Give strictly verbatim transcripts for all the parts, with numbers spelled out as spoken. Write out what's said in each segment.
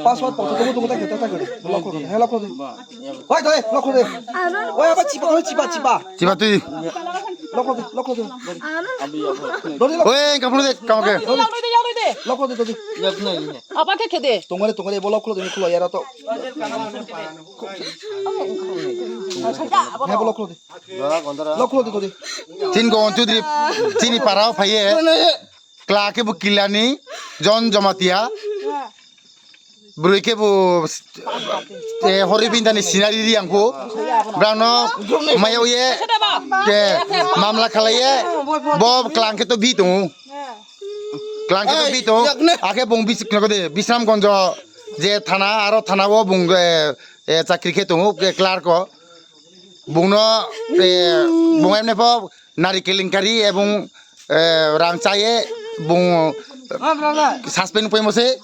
Password pokto tongo, tongo, ta khe, ta khe. Lock kho de, he lock kho de. Oi, doi, lock kho de. Oi, aba chiba, oi, chiba, chiba. Chiba twi. Lock kho de, lock kho de. Dodi lock. Oi, kamu de, kamu ke. Lock kho de, dodi. Apa khe khe de? Tongare, tongare, bo lock kho de, khulo yara to. He bo lock kho de. Lock kho de, dodi. Tin go on chudri, tini parao phaiye. Kla khe bo Kilani, Jon Jamatia. Bwrwi khe bo, eh, Horibindani sinari ri ang kho. Brano mayo ye, eh, mamla khalai ye. Bo klang khe to bi tongo. Klang khe to bi tongo. Akhe bung bis-, kno de, Bisramgonjo je thana, aro thana o bung, eh, eh, chakri khe tongo, eh, clerk o. Bungno, eh, bung emne pho nari kelenkari ebong, eh, rang chaye bung suspend paimo se.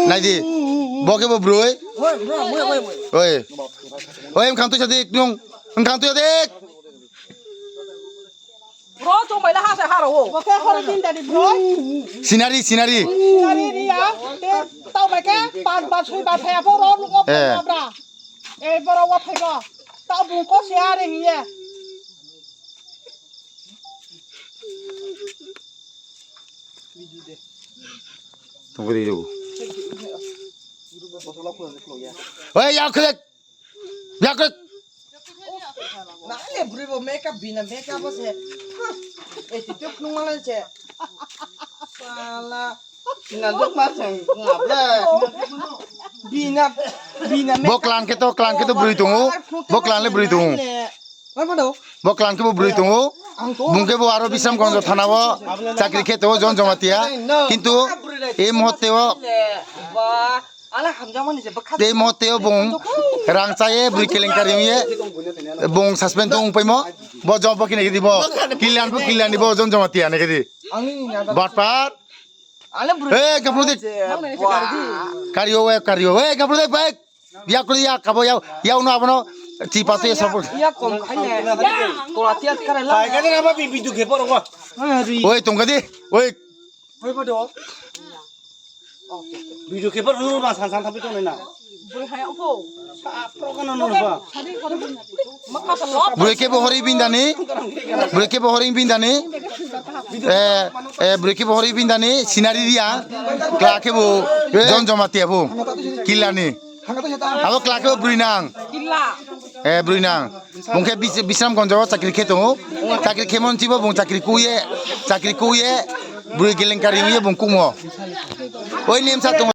Naidi. Bo khe bo broi. Oi. Oi, wngkha twi sadik nung. Wngkha twi sadik. Bro, tong bai la ha se ha ro. Bo khe hor tin dari bro. Sinari, sinari. Sinari ri ya. Te tau bai khe pan pan sui ba thaya bo ro nung o. Eh. Bra. Ei, borok wa phaigo. Tabuk ko se are hiye. Tungkuri do. Oi, ya khek. Ya khek. Na le bri bo makeup bina makeup bo se. Ei, ti tuk nung mala se. Sala. Bina, bina, bina. Bo klang khe to, klang khe to bwrwi tongo. Bo klang le bwrwi tongo. Bo klang khe bo bwrwi tongo. Bung khe bo aro Bisramganj thana o chakri khe tongo Jon Jamatia. Kintu ei muhurte o, ei muhurte o bung rang chaye bwrwi kelenkari ye bung suspend tong paimo. Bo job bo kini di bo. Kilian bo kilian di bo Jon Jamatia ne kedi. Batpar. Ale bro. Eh, gapro dik. Kario, eh, kario. Eh, gapro dik, baik. Ya kuli ya kabo ya, ya uno abono chipa tu ya support. Ya kom khai ne. Ko atia kare la. Hai kare na ba bi bi du ke por ko. Oi, tong kadi. Oi. Oi bodo. Video keeper no ba san san thapi tong na. Bwrwi hai ongkho. Sa pro kono no ba. Bwrwi khe bo Horibindani. Bwrwi khe bo Horibindani. Eh, eh, bwrwi khe bo Horibindani sinari ria. Kla khe bo Jon Jamatia bo. Killani. Abo kla khe bo bwrwi nang. Killa. Eh, bwrwi nang. Bung khe Bis-, Bisramganj o chakri khe tongo. Chakri khe mon chibo bung chakri kuye. Chakri kuye. Bwrwi kelenkari ye bung kumo. Oi nem sa tongo.